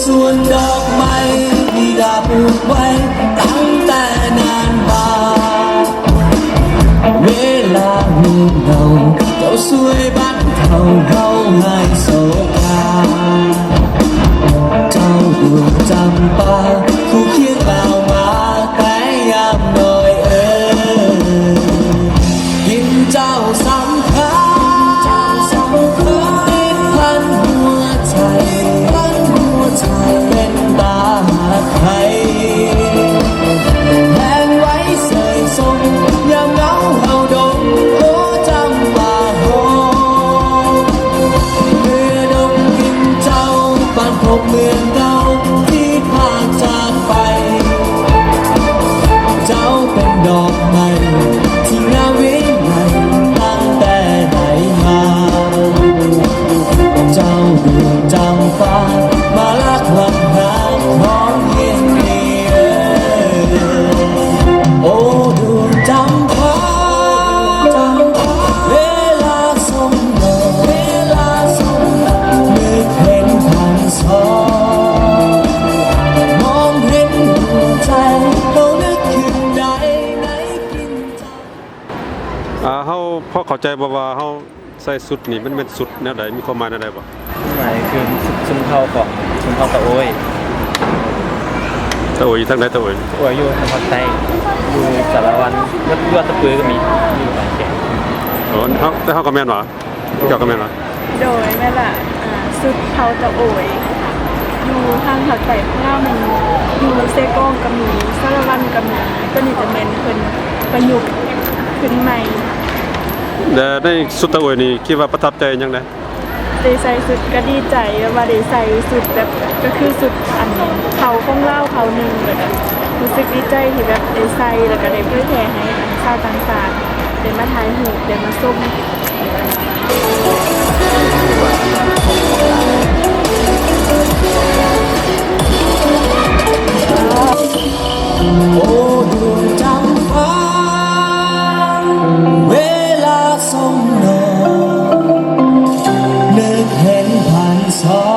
ສວນດອກໄມ້ທີ່ລາປູກໄວ້ຕັ້ງແຕ່ນານມາ ເວລາເຫງົາເຈົ້າຊ່ວຍບັນເທົາເຮົາຫາຍໂສກາ ເຈົ້າດວງຈຳປາ ຄູ່ຄຽງລາວມາແຕ່ຍາມນ້ອຍເອີຍ ດິນເຈົ້າສຳຄັນ ເຈົ້າສຳຄັນ ຕິດພັນຫົວໃຈ ພັນຫົວໃຈ ເປັນຕາຮັກໃຜ ແລ່ນໄຫວເຊີຍຊົງ ຍາມເຫງົາເຮົາດົງ ໂອ້ ຈຳປາຫໍ ເມືອດົງດິນເຈົ້າ ບ້ານພົບເມືອງເກົ່າ ທີ່ພາກຈາກໄປ ເຈົ້າເປັນດອກໄມ້ທີ່ງາມວິໄລຕັ້ງແຕ່ໃດມາ ເຈົ້າດວງຈຳປາ ມາລັກຮັກຫາຂອງເຢັນດີເອີຍ ໂອ້ ດວງຈຳປາ ຈຳປາ ເວລາສົ່ງດອກ ເວລາສົ່ງດອກ ນຶກເຫັນພັນສອງ ມອງເຫັນດວງໃຈ ເຮົານຶກຂຶ້ນໄດ້ໃນກິ່ນໃຈ ອ່າ ເຮົາພໍເຂົ້າໃຈບໍ່ວ່າເຮົາໃສ່ຊຸດນີ້ ມັນແມ່ນຊຸດແນວໃດ? ມີຄວາມໝາຍແນວໃດບໍ່? ໝາຍຄືຊຸດຊົນເຜົ່າຂອງຊົນເຜົ່າຕາໂອ້ຍ. ຕາໂອ້ຍຢູ່ທາງໃດ? ຕາໂອ້ຍ ຕາໂອ້ຍຢູ່ທາງພາກໃຕ້ ຢູ່ສາລະວັນ ຢູ່ອັດຕະປືກໍມີ ຢູ່ບາງແກ. ອໍ ເຮົາ ແຕ່ເຮົາກໍແມ່ນຫວາ? ເຈົ້າກໍແມ່ນຫວາ? ໂດຍ ແມ່ນລະ ອ່າ ຊຸດເຜົ່າຕາໂອ້ຍ ຢູ່ທາງພາກໃຕ້ຂອງລາວແມ່ນ ຢູ່ເຊກອງກໍມີ ສາລະວັນກໍມີ ໂຕນີ້ຈະແມ່ນເພິ່ນປະຍຸກຂຶ້ນໃໝ່. ແລະ ໃນຊຸດຕາໂອ້ຍນີ້ ຄິດວ່າປະທັບໃຈຫຍັງແດ່? ໄດ້ໃສ່ຊຸດກໍດີໃຈ ແບບວ່າໄດ້ໃສ່ຊຸດແບບ ກໍຄືຊຸດອັນເຜົ່າຂອງລາວເຜົ່າໜຶ່ງ ແລ້ວກໍຮູ້ສຶກດີໃຈທີ່ແບບໄດ້ໃສ່ ແລ້ວກໍໄດ້ເຜີຍແຜ່ໃຫ້ຊາວຕ່າງຊາດໄດ້ມາຖ່າຍຮູບ ໄດ້ມາຊົມ. ໂອ້ ດວງຈຳປາ ເວລາສົ່ງດອກ ນຶກເຫັນພັນສອງ